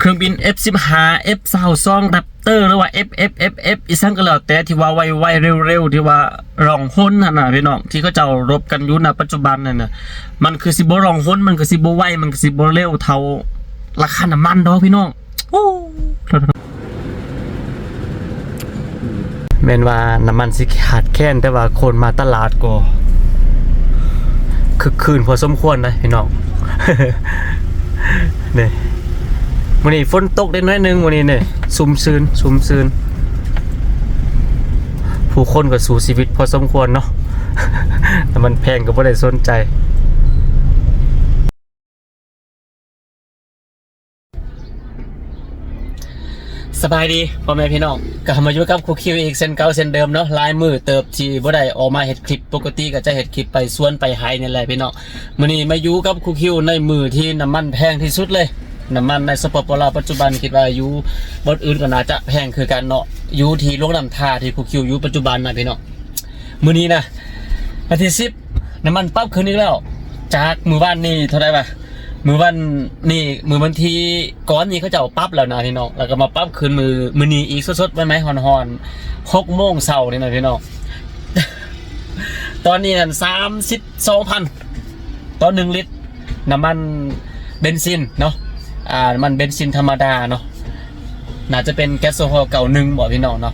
ເຄື່ອງບິນ ເອັຟສິບຫ້າ ເອັຟຊາວສອງ ແຣັບເຕີ ຫຼືວ່າ ເອັຟ ເອັຟ ເອັຟ ເອັຟ ອີ່ສັງກໍແລ້ວແຕ່ ທີ່ວ່າໄວໆ ເລັວໆ ທີ່ວ່າລ່ອງຫົນຫັ້ນນະພີ່ນ້ອງ ທີ່ເຂົາເຈົ້າລົບກັນຢູ່ນະປັດຈຸບັນນັ້ນນະ ມັນຄືຊິບໍ່ລ່ອງຫົນ ມັນຄືຊິບໍ່ໄວ ມັນຄືຊິບໍ່ເລັວເທົ່າລາຄານ້ຳມັນດອກພີ່ນ້ອງ. ໂອ້ ແມ່ນວ່ານ້ຳມັນຊິຂາດແຄນ ແຕ່ວ່າຄົນມາຕະຫຼາດກໍຄຶກຄື້ນພໍສົມຄວນເດ້ພີ່ນ້ອງ. ນີ້ ມື້ນີ້ຝົນຕົກໄດ້ໜ້ອຍໜຶ່ງ ມື້ນີ້ນີ້ ຊຸ່ມຊື່ນ ຊຸ່ມຊື່ນ ຜູ້ຄົນກໍສູ້ຊີວິດພໍສົມຄວນເນາະ. ນ້ຳມັນແພງກໍບໍ່ໄດ້ສົນໃຈ. ສະບາຍດີພໍ່ແມ່ພີ່ນ້ອງ ກໍມາຢູ່ກັບຄູຄິວອີກເຊັ່ນເກົ່າເຊັ່ນເດີມເນາະ. ຫຼາຍມື້ເຕີບທີ່ບໍ່ໄດ້ອອກມາເຮັດຄລິບ ປົກກະຕິກໍຈະເຮັດຄລິບໄປສວນໄປໄຮ່ນີ້ແຫຼະພີ່ນ້ອງ. ມື້ນີ້ມາຢູ່ກັບຄູຄິວໃນມື້ທີ່ນ້ຳມັນແພງທີ່ສຸດເລີຍ. ນ້ຳມັນໃນ ສປປ ລາວ ປັດຈຸບັນ ຄິດວ່າຢູ່ບ່ອນອື່ນກໍໜ້າຈະແພງຄືກັນເນາະ ຢູ່ທີ່ຫຼວງນ້ຳທາທີ່ຄູຄິວຢູ່ປັດຈຸບັນນະພີ່ນ້ອງ. ມື້ນີ້ນະ ວັນທີສິບ ນ້ຳມັນປັບຂຶ້ນອີກແລ້ວ ຈາກມື້ວານນີ້ເທົ່າໃດວະ ມື້ວານນີ້ ມື້ວັນທີ ກ່ອນນີ້ເຂົາເຈົ້າປັບແລ້ວນະພີ່ນ້ອງ ແລ້ວກໍມາປັບຂຶ້ນມື້ ມື້ນີ້ອີກ ສົດໆ ໃໝ່ໆ ຮ້ອນໆ ຫົກໂມງເຊົ້ານີ້ນະພີ່ນ້ອງ. ຕອນນີ້ນັ້ນ ສາມສິບສອງພັນ ຕໍ່ໜຶ່ງລິດ ນ້ຳມັນເບັນຊິນເນາະ ອ່າ ນ້ຳມັນເບັນຊິນທຳມະດາເນາະ ໜ້າຈະເປັນແກັດໂຊຮໍ ເກົ້າໜຶ່ງ ບໍພີ່ນ້ອງເນາະ.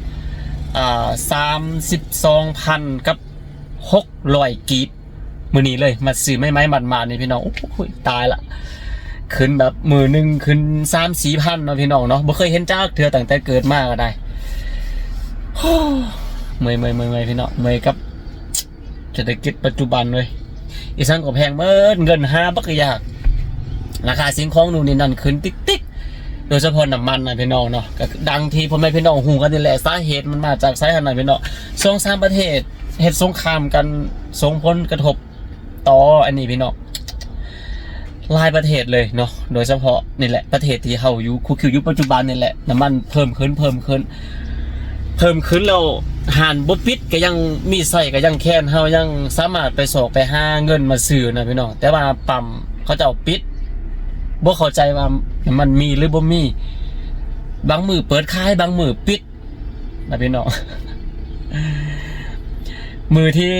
ອ່າ ສາມສິບສອງພັນກັບຫົກຮ້ອຍກີບ ມື້ນີ້ເລີຍ ມາຊື້ໃໝ່ໆ ໝາດໆ ນີ້ພີ່ນ້ອງ. ໂອ້ຍ ຕາຍລະ ຂຶ້ນແບບມື້ໜຶ່ງຂຶ້ນສາມສີ່ພັນເນາະພີ່ນ້ອງເນາະ ບໍ່ເຄີຍເຫັນຈັກເທື່ອຕັ້ງແຕ່ເກີດມາກໍໄດ້. ໂອ້ ເມື່ອຍໆໆໆ ພີ່ນ້ອງ ເມື່ອຍກັບ ເສດຖະກິດປັດຈຸບັນເວີຍ ອີ່ສັງກໍແພງໝົດ ເງິນຫາບັກກະຢາກ ລາຄາສິ່ງຂອງນູ່ນນີ້ນັ້ນຂຶ້ນຕິກໆ ໂດຍສະເພາະນ້ຳມັນນະພີ່ນ້ອງເນາະ. ກໍຄືດັ່ງທີ່ພໍ່ແມ່ພີ່ນ້ອງຮູ້ກັນນີ້ແຫຼະ ສາເຫດມັນມາຈາກໃສຫັ້ນນະພີ່ນ້ອງ ສອງສາມປະເທດເຮັດສົງຄາມກັນ ສົ່ງຜົນກະທົບຕໍ່ອັນນີ້ພີ່ນ້ອງ ຫຼາຍປະເທດເລີຍເນາະ ໂດຍສະເພາະນີ້ແຫຼະ ປະເທດທີ່ເຮົາຢູ່ ຄູຄິວຢູ່ປັດຈຸບັນນີ້ແຫຼະ ນ້ຳມັນເພີ່ມຂຶ້ນ ເພີ່ມຂຶ້ນ ເພີ່ມຂຶ້ນແລ້ວ ຮ້ານບໍ່ປິດກໍຍັງມີໃຊ້ ກໍຍັງແຄນ ເຮົາຍັງສາມາດໄປຊອກໄປຫາເງິນມາຊື້ນະພີ່ນ້ອງ. ແຕ່ວ່າປ້ຳເຂົາເຈົ້າປິດ ບໍ່ເຂົ້າໃຈວ່າມັນມີຫຼືບໍ່ມີ ບາງມື້ເປີດຂາຍ ບາງມື້ປິດນະພີ່ນ້ອງ. ມື້ທີ່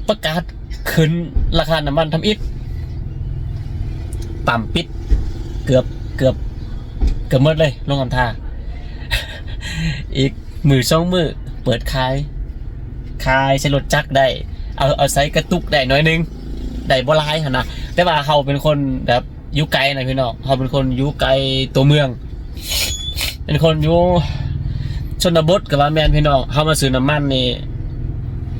ປະກາດຂຶ້ນລາຄານ້ຳມັນທຳອິດ ປ້ຳປິດ ເກືອບ ເກືອບ ເກືອບໝົດເລີຍ ລົງນ້ຳທ່າ. ອີກມື້ສອງມື້ເປີດຂາຍ ຂາຍໃສ່ລົດຈັກໄດ້ ເອົາ ເອົາໃສ່ກະຕຸກໄດ້ໜ້ອຍໜຶ່ງ ໄດ້ບໍ່ຫຼາຍຫັ້ນນະ. ແຕ່ວ່າເຮົາເປັນຄົນແບບຢູ່ໄກນະພີ່ນ້ອງ ເຮົາເປັນຄົນຢູ່ໄກຕົວເມືອງ ເປັນຄົນຢູ່ຊົນນະບົດກໍວ່າແມ່ນພີ່ນ້ອງ. ເຮົາມາຊື້ນ້ຳມັນນີ້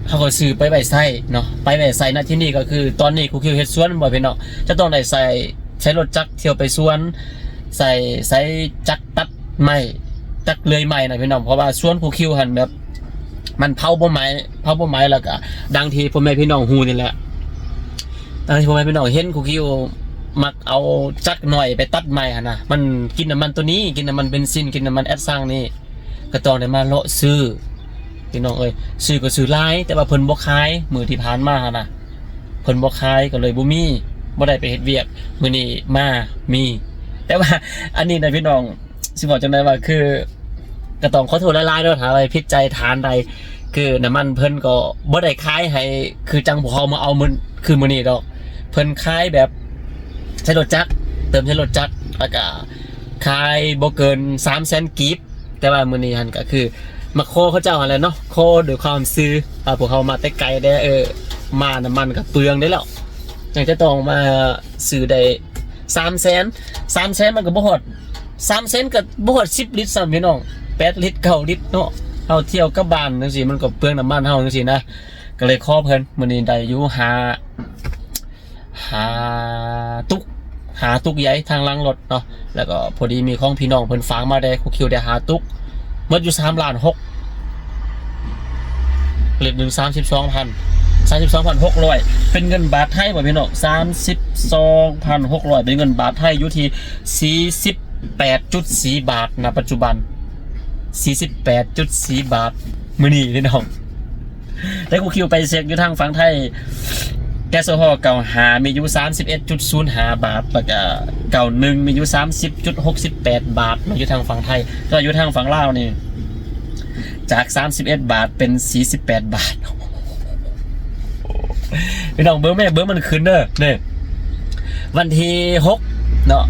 ເຮົາກໍຊື້ໄປໄວ້ໃຊ້ເນາະ ໄປໄວ້ໃຊ້ ນະທີ່ນີ້ກໍຄື ຕອນນີ້ຄູຄິວເຮັດສວນແມ່ນບໍ່ພີ່ນ້ອງ ຈະຕ້ອງໄດ້ໃຊ້ ໃຊ້ລົດຈັກທ່ຽວໄປສວນ ໃຊ້ ໃຊ້ຈັກຕັດໄມ້ ຈັກເລື່ອຍໄມ້ນະພີ່ນ້ອງ. ເພາະວ່າສວນຄູຄິວຫັ້ນແບບມັນເຜົາບໍ່ໄໝ້ ເຜົາບໍ່ໄໝ້ ແລ້ວກະດັ່ງທີ່ພໍ່ແມ່ພີ່ນ້ອງຮູ້ນີ້ແຫຼະ ດັ່ງທີ່ພໍ່ແມ່ພີ່ນ້ອງເຫັນ ຄູຄິວມັກເອົາຈັກນ້ອຍໄປຕັດໄມ້ຫັ້ນນະ ມັນກິນນ້ຳມັນໂຕນີ້ ກິນນ້ຳມັນເບັນຊິນ ກິນນ້ຳມັນແອັດຊັງນີ້ ກໍຕ້ອງໄດ້ມາເລາະຊື້ພີ່ນ້ອງເອີຍ. ຊື້ກໍຊື້ຫຼາຍ ແຕ່ວ່າເພິ່ນບໍ່ຂາຍ ມື້ທີ່ຜ່ານມາຫັ້ນນະ ເພິ່ນບໍ່ຂາຍກໍເລີຍບໍ່ມີ ບໍ່ໄດ້ໄປເຮັດວຽກ. ມື້ນີ້ມາມີ ແຕ່ວ່າອັນນີ້ນະພີ່ນ້ອງ ຊິເວົ້າຈັ່ງໃດວະ ຄືກໍຕ້ອງຂໍໂທດຫຼາຍໆເນາະ ຖ້າວ່າຜິດໃຈທ່ານໃດ ຄືນ້ຳມັນເພິ່ນກໍບໍ່ໄດ້ຂາຍໃຫ້ຄືຈັ່ງພວກເຮົາມາເອົາມື້ ຄືມື້ນີ້ດອກ. ເພິ່ນຂາຍແບບໃສ່ລົດຈັກ ເຕີມໃສ່ລົດຈັກ ແລ້ວກະຂາຍບໍ່ເກີນສາມແສນກີບ. ແຕ່ວ່າມື້ນີ້ຫັ້ນກໍຄືມາຂໍເຂົາເຈົ້າຫັ້ນແຫຼະເນາະ ຂໍດ້ວຍຄວາມຊື່ວ່າພວກເຮົາມາແຕ່ໄກແດ່ ເອີ ມານ້ຳມັນກໍເປືອງໄດ້ແລ້ວ ຍັງຈະຕ້ອງມາຊື້ໄດ້ສາມແສນ ສາມແສນມັນກໍບໍ່ຮອດ ສາມແສນກໍບໍ່ຮອດສິບລິດຊ້ຳພີ່ນ້ອງ ແປດລິດ ເກົ້າລິດເນາະ. ເຮົາທ່ຽວກັບບ້ານຈັ່ງຊີ້ ມັນກໍເປືອງນ້ຳມັນເຮົາຈັ່ງຊີ້ນະ. ກໍເລີຍຂໍເພິ່ນ ມື້ນີ້ໄດ້ຢູ່ຫ້າ ຫ້າຕຸກ ຫ້າຕຸກໃຫຍ່ທາງຫຼັງລົດເນາະ. ແລ້ວກໍພໍດີມີຂອງພີ່ນ້ອງເພິ່ນຝາກມາແດ່ ຄູຄິວໄດ້ຫ້າຕຸກ ໝົດຢູ່ສາມລ້ານຫົກ ລິດໜຶ່ງ ສາມສິບສອງພັນ ສາມສິບສອງພັນຫົກຮ້ອຍ ເປັນເງິນບາດໄທບໍ່ພີ່ນ້ອງ ສາມສິບສອງພັນຫົກຮ້ອຍ ເປັນເງິນບາດໄທຢູ່ທີ່ສີ່ສິບແປດຈຸດສີ່ບາດ ນະປັດຈຸບັນ ສີ່ສິບແປດຈຸດສີ່ບາດ ມື້ນີ້ພີ່ນ້ອງ. ແຕ່ຄູຄິວໄປເຊັກຢູ່ທາງຝັ່ງໄທ ແກສໂຊຮໍ ເກົ້າຫ້າ ມີຢູ່ ສາມສິບເອັດຈຸດສູນຫ້າ ບາດ ແລ້ວກະ ເກົ້າໜຶ່ງ ມີຢູ່ ສາມສິບຈຸດຫົກສິບແປດ ບາດເນາະ ຢູ່ທາງຝັ່ງໄທ. ແຕ່ວ່າຢູ່ທາງຝັ່ງລາວນີ້ ຈາກ ສາມສິບເອັດ ບາດ ເປັນ ສີ່ສິບແປດ ບາດ. ພີ່ນ້ອງເບິ່ງແມ້ ເບິ່ງມັນຂຶ້ນເດີ ນີ້ ວັນທີ ຫົກ ເນາະ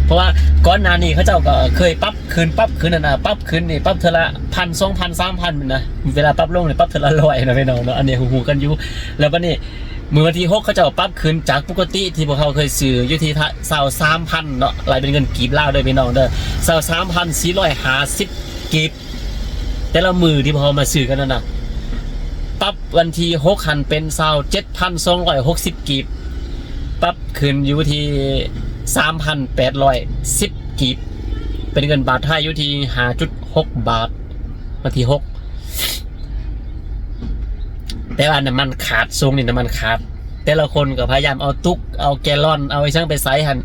ເພາະວ່າກ່ອນໜ້ານີ້ເຂົາເຈົ້າກໍເຄີຍປັບຂຶ້ນ ປັບຂຶ້ນຫັ້ນນະ ປັບຂຶ້ນນີ້ປັບເທື່ອລະ ພັນ ສອງພັນ ສາມພັນ ນະ ເວລາປັບລົງນີ້ປັບເທື່ອລະ ຮ້ອຍ ນະ ພີ່ນ້ອງເນາະ ອັນນີ້ຮູ້ໆກັນຢູ່. ແລ້ວບັດນີ້ ມື້ວັນທີ ຫົກ ເຂົາເຈົ້າປັບຂຶ້ນຈາກປົກກະຕິທີ່ພວກເຮົາເຄີຍຊື້ຢູ່ທີ່ ຊາວສາມພັນ ເນາະ ໄລ່ເປັນເງິນກີບລາວເດີພີ່ນ້ອງເດີ ຊາວສາມພັນສີ່ຮ້ອຍຫ້າສິບ ກີບ ແຕ່ລະມື້ທີ່ພວກເຮົາມາຊື້ກັນນັ້ນນະ ປັບວັນທີ ຫົກ ຫັ້ນເປັນ ຊາວເຈັດພັນສອງຮ້ອຍຫົກສິບ ກີບ ປັບຂຶ້ນຢູ່ທີ່ ສາມພັນແປດຮ້ອຍສິບ ກີບ ເປັນເງິນບາດໄທຢູ່ທີ່ ຫ້າຈຸດຫົກ ບາດ ວັນທີ ຫົກ. ແຕ່ວ່ານ້ຳມັນຂາດ ຊ່ວງນີ້ນ້ຳມັນຂາດ ແຕ່ລະຄົນກໍພະຍາຍາມເອົາຕຸກ ເອົາແກລອນ ເອົາອີ່ຫຍັງໄປໃສ່ຫັ້ນ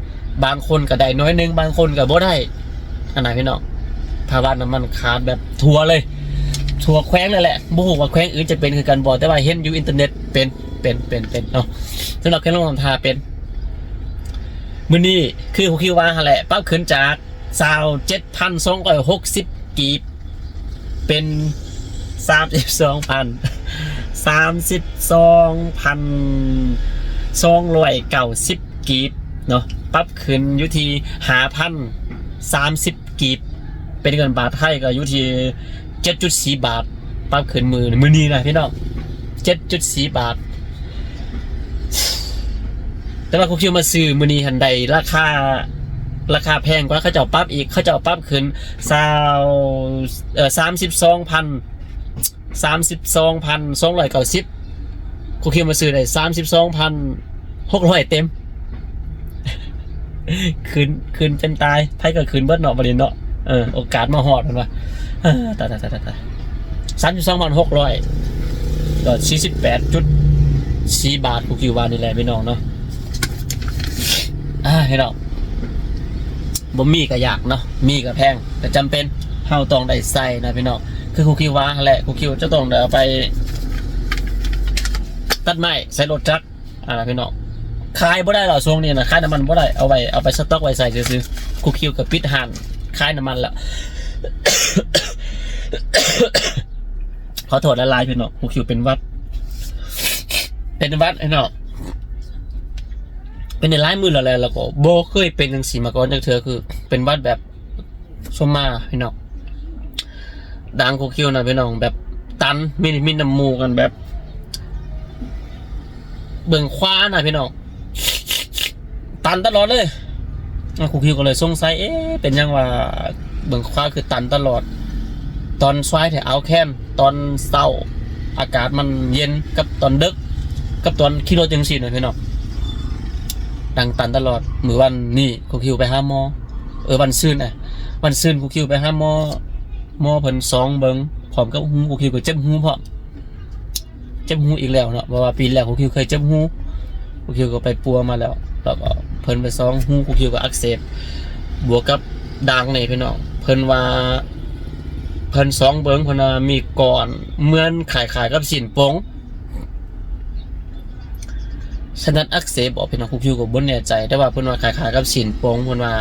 ບາງຄົນກໍໄດ້ໜ້ອຍໜຶ່ງ ບາງຄົນກໍບໍ່ໄດ້ຫັ້ນນະພີ່ນ້ອງ. ພາວະນ້ຳມັນຂາດແບບທົ່ວເລີຍ ທົ່ວແຂວງເລີຍແຫຼະ ບໍ່ຮູ້ວ່າແຂວງອື່ນຈະເປັນຄືກັນບໍ່ ແຕ່ວ່າເຫັນຢູ່ອິນເຕີເນັດເປັນ ເປັນ ເປັນ ເປັນເນາະ. ສຳລັບແຂວງຫຼວງນ້ຳທາເປັນ ມື້ນີ້ຄືຄູຄິວວ່າຫັ້ນແຫຼະ ປັບຂຶ້ນຈາກ ຊາວເຈັດພັນສອງຮ້ອຍຫົກສິບ ກີບ ເປັນ ສາມສິບສອງພັນ ສາມສິບສອງພັນສອງຮ້ອຍເກົ້າສິບ ກີບເນາະ ປັບຂຶ້ນຢູ່ທີ່ ຫ້າພັນສາມສິບ ກີບ ເປັນເງິນບາດໄທກໍຢູ່ທີ່ ເຈັດຈຸດສີ່ ບາດ ປັບຂຶ້ນມື້ ມື້ນີ້ນະພີ່ນ້ອງ ເຈັດຈຸດສີ່ ບາດ. ແຕ່ວ່າຄູຄິວມາຊື້ມື້ນີ້ຫັ້ນໄດ້ລາຄາ ລາຄາແພງກວ່າ ເຂົາເຈົ້າປັບອີກ ເຂົາເຈົ້າປັບຂຶ້ນ ຊາວ ເອີ ສາມສິບສອງພັນ ສາມສິບສອງພັນສອງຮ້ອຍເກົ້າສິບ ຄູຄິວມາຊື້ໄດ້ ສາມສິບສອງພັນຫົກຮ້ອຍ ເຕັມ. ຂຶ້ນ ຂຶ້ນເປັນຕາຍ ໃຜກໍຂຶ້ນເບິດເນາະ ບັດນີ້ເນາະ ເອີ ໂອກາດມາຮອດ ເພິ່ນວ່າ ເອີ ຕາຍ ຕາຍ ຕາຍ ຕາຍ ຕາຍ ສາມສິບສອງພັນຫົກຮ້ອຍ ກໍ ສີ່ສິບແປດຈຸດສີ່ ບາດ ຄູຄິວວ່ານີ້ແຫຼະພີ່ນ້ອງເນາະ. ອ່າ ພີ່ນ້ອງ ບໍ່ມີກໍຢາກເນາະ ມີກໍແພງ ກໍຈຳເປັນ ເຮົາຕ້ອງໄດ້ໃຊ້ນະພີ່ນ້ອງ. ຄືຄູຄິວວ່າຫັ້ນແຫຼະ ຄູຄິວຈະຕ້ອງໄດ້ເອົາໄປຕັດໄມ້ໃສ່ລົດຈັກ ອ່າ ພີ່ນ້ອງ ຂາຍບໍ່ໄດ້ແລ້ວຊ່ວງນີ້ນະ ຂາຍນ້ຳມັນບໍ່ໄດ້ ເອົາໄວ້ ເອົາໄປສະຕັອກໄວ້ໃຊ້ຊື່ໆ. ຄູຄິວກໍປິດຮ້ານຂາຍນ້ຳມັນແລ້ວ ຂໍໂທດຫຼາຍໆ ພີ່ນ້ອງ ຄູຄິວເປັນຫວັດ ເປັນຫວັດພີ່ນ້ອງ ເປັນໄດ້ຫຼາຍມື້ແລ້ວແຫຼະ ແລ້ວກໍບໍ່ເຄີຍເປັນຈັ່ງຊີ້ມາກ່ອນຈັກເທື່ອ ຄືເປັນຫວັດແບບ ສົມມາພີ່ນ້ອງ ດາງຄູຄິວນະພີ່ນ້ອງ ແບບຕັນ ມີ ມີນ້ຳມູກກັນແບບ ເບິ່ງຂວານະພີ່ນ້ອງ ຕັນຕະຫຼອດເລີຍ. ຄູຄິວກໍເລີຍສົງໄສ ເອະ ເປັນຫຍັງວ່າເບິ່ງຂວາຄືຕັນຕະຫຼອດ ຕອນສວາຍແທ້ ອາວແຄນ ຕອນເຊົ້າອາກາດມັນເຢັນ ກັບຕອນເດິກ ກັບຕອນຂີ່ລົດຈັ່ງຊີ້ນະພີ່ນ້ອງ ດັງຕັນຕະຫຼອດ. ມື້ວັນນີ້ຄູຄິວໄປຫາໝໍ ເອີ ວັນຊືນນະ ວັນຊືນຄູຄິວໄປຫາໝໍ ໝໍເພິ່ນສ່ອງເບິ່ງ ພ້ອມກັບຫູ ຄູຄິວກໍເຈັບຫູພ້ອມ ເຈັບຫູອີກແລ້ວເນາະ ເພາະວ່າປີແລ້ວຄູຄິວເຄີຍເຈັບຫູ ຄູຄິວກໍໄປປົວມາແລ້ວ ແລ້ວກໍເພິ່ນໄປສ່ອງຫູ ຄູຄິວກໍອັກເສບ ບວກກັບດາງນີ້ພີ່ນ້ອງ ເພິ່ນວ່າ ເພິ່ນສ່ອງເບິ່ງ ເພິ່ນວ່າມີກ້ອນເໝືອນຄ້າຍໆກັບຊີ້ນໂປ່ງ ສະໜັດອັກເສບບໍພີ່ນ້ອງ ຄູຄິວກໍບໍ່ແນ່ໃຈ ແຕ່ວ່າເພິ່ນວ່າຄ້າຍໆກັບຊີ້ນໂປ່ງ ເພິ່ນວ່າ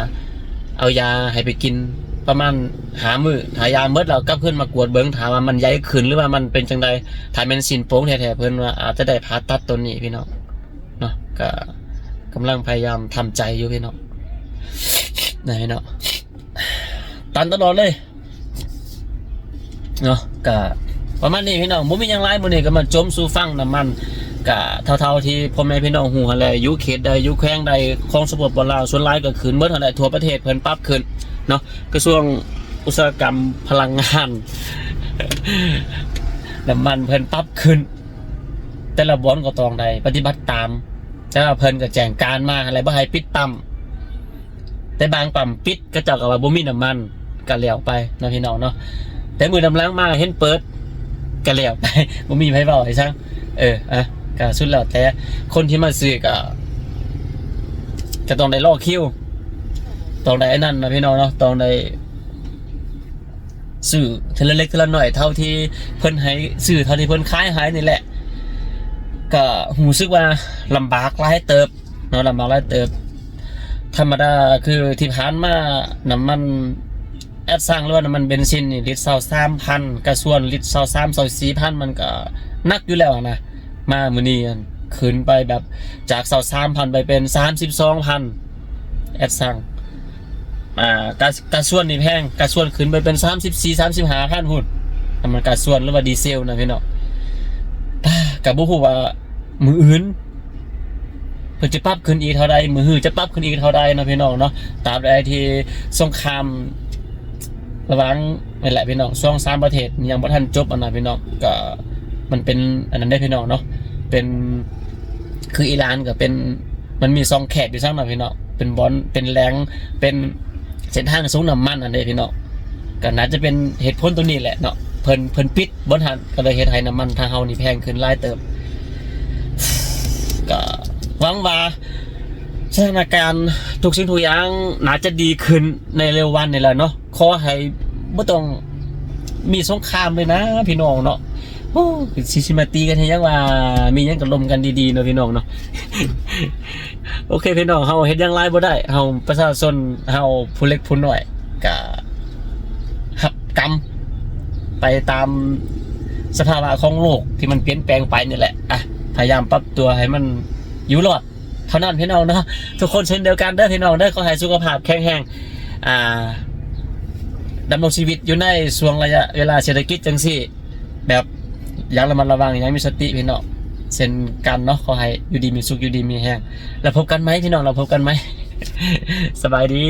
ເອົາຢາໃຫ້ໄປກິນປະມານຫ້າມື້ ຖ້າຢາໝົດແລ້ວກັບຄືນມາກວດເບິ່ງ ຖ້າວ່າມັນໃຫຍ່ຂຶ້ນ ຫຼືວ່າມັນເປັນຈັ່ງໃດ ຖ້າແມ່ນຊີ້ນໂປ່ງແທ້ໆ ເພິ່ນວ່າອາດຈະໄດ້ຜ່າຕັດໂຕນີ້ພີ່ນ້ອງເນາະ ກະກຳລັງພະຍາຍາມທຳໃຈຢູ່ພີ່ນ້ອງ ນະພີ່ນ້ອງ ຕັນຕະຫຼອດເລີຍ ເນາະ ກະປະມານນີ້ພີ່ນ້ອງ ບໍ່ມີຫຍັງຫຼາຍ ມື້ນີ້ກໍມາຈົ່ມສູ່ຟັງ ນ້ຳມັນກະເທົ່າໆທີ່ພໍ່ແມ່ພີ່ນ້ອງຮູ້ຫັ້ນແຫຼະ ຢູ່ເຂດໃດ ຢູ່ແຂວງໃດຂອງ ສປປ ລາວ ສ່ວນຫຼາຍກໍຂຶ້ນເໝິດຫັ້ນແຫຼະ ທົ່ວປະເທດເພິ່ນປັບຂຶ້ນເນາະ ກະຊວງອຸດສາຫະກຳພະລັງງານ ນ້ຳມັນເພິ່ນປັບຂຶ້ນ ແຕ່ລະບ່ອນກໍຕ້ອງໄດ້ປະຕິບັດຕາມ ແຕ່ວ່າເພິ່ນກໍແຈ້ງການມາຫັ້ນແຫຼະ ບໍ່ໃຫ້ປິດປ້ຳ ແຕ່ບາງປ້ຳປິດ ເຂົາເຈົ້າກໍວ່າບໍ່ມີນ້ຳມັນ ກໍແລ້ວໄປເນາະພີ່ນ້ອງເນາະ ແຕ່ມື້ນຳຫຼັງມາເຫັນເປີດ ກໍແລ້ວໄປ ບໍ່ມີໃຜເວົ້າໃຫ້ຊັງ ເອີ ອະ ກໍສຸດແລ້ວແຕ່ ຄົນທີ່ມາຊື້ກໍ ກໍຕ້ອງໄດ້ລໍຄິວ ຕ້ອງໄດ້ອັນນັ້ນນະພີ່ນ້ອງເນາະ ຕ້ອງໄດ້ ຊື້ເທື່ອລະເລັກເທື່ອລະໜ້ອຍ ເທົ່າທີ່ເພິ່ນໃຫ້ ຊື້ເທົ່າທີ່ເພິ່ນຂາຍໃຫ້ນີ້ແຫຼະ ກໍຮູ້ສຶກວ່າລຳບາກຫຼາຍເຕີບເນາະ ລຳບາກຫຼາຍເຕີບ. ທຳມະດາຄືທີ່ຜ່ານມາ ນ້ຳມັນແອັດຊັງ ຫຼືວ່ານ້ຳມັນເບັນຊິນນີ້ ລິດຊາວສາມພັນ, ກາຊວນລິດຊາວສາມ ຊາວສີ່ພັນ ມັນກໍໜັກຢູ່ແລ້ວນະ. ມາມື້ນີ້ຂຶ້ນໄປແບບຈາກຊາວສາມພັນໄປເປັນສາມສິບສອງພັນ ແອັດຊັງ. ອ່າ ກາ ກາຊວນນີ້ແພງ, ກາຊວນຂຶ້ນໄປເປັນສາມສິບສີ່ ສາມສິບຫ້າພັນພຸ້ນ. ນ້ຳມັນກາຊວນ ຫຼືວ່າດີເຊວນະພີ່ນ້ອງ. ກໍບໍ່ຮູ້ວ່າມື້ອື່ນເພິ່ນຈະປັບຂຶ້ນອີກເທົ່າໃດ, ມື້ຮືຈະປັບຂຶ້ນອີກເທົ່າໃດເນາະພີ່ນ້ອງເນາະ. ຕາບໃດທີ່ສົງຄາມລະຫວ່າງ ນີ້ແຫຼະພີ່ນ້ອງ, ສອງສາມປະເທດຍັງບໍ່ທັນຈົບຫັ້ນນະພີ່ນ້ອງ. ກໍມັນເປັນອັນນັ້ນເດ້ພີ່ນ້ອງເນາະ, ເປັນ ຄືອີຣານກໍເປັນ ມັນມີຊ່ອງແຄບຢູ່ຊັ້ນນະພີ່ນ້ອງ, ເປັນບ່ອນ ເປັນແຫຼ່ງ ເປັນເສັ້ນທາງສົ່ງນ້ຳມັນຫັ້ນເດ້ພີ່ນ້ອງ. ກໍໜ້າຈະເປັນເຫດຜົນຕົວນີ້ແຫຼະເນາະ, ເພິ່ນ ເພິ່ນປິດບ່ອນຫັ້ນ ກໍເລີຍເຮັດໃຫ້ນ້ຳມັນທາງເຮົານີ້ແພງຂຶ້ນຫຼາຍເຕີບ. ກໍຫວັງວ່າສະຖານະການທຸກສິ່ງທຸກຢ່າງໜ້າຈະດີຂຶ້ນໃນເລັວວັນນີ້ແຫຼະເນາະ. ຂໍໃຫ້ບໍ່ຕ້ອງມີສົງຄາມເລີຍນະພີ່ນ້ອງເນາະ. ໂອ້ ຊິ ຊິມາຕີກັນເຮັດຫຍັງວະ, ມີຫຍັງກໍລົມກັນດີໆເນາະພີ່ນ້ອງເນາະ. ໂອເຄພີ່ນ້ອງ, ເຮົາເຮັດຫຍັງຫຼາຍບໍ່ໄດ້, ເຮົາປະຊາຊົນ ເຮົາຜູ້ເລັກຜູ້ນ້ອຍ ກະຮັບກຳໄປຕາມສະພາວະຂອງໂລກທີ່ມັນປ່ຽນແປງໄປນີ້ແຫຼະ. ອະ ພະຍາຍາມປັບຕົວໃຫ້ມັນຢູ່ລອດ ເທົ່ານັ້ນພີ່ນ້ອງເນາະ. ທຸກຄົນເຊັ່ນດຽວກັນເດີພີ່ນ້ອງເດີ, ຂໍໃຫ້ສຸຂະພາບແຂງແຮງ ອ່າ ດຳລົງຊີວິດຢູ່ໃນຊ່ວງໄລຍະເວລາເສດຖະກິດຈັ່ງຊີ້ ແບບຢ່າງລະມັດລະວັງ ຢ່າງມີສະຕິພີ່ນ້ອງເຊັ່ນກັນເນາະ. ຂໍໃຫ້ຢູ່ດີມີສຸກ ຢູ່ດີມີແຮງ, ແລ້ວພົບກັນໃໝ່ພີ່ນ້ອງ, ແລ້ວພົບກັນໃໝ່. ສະບາຍດີ.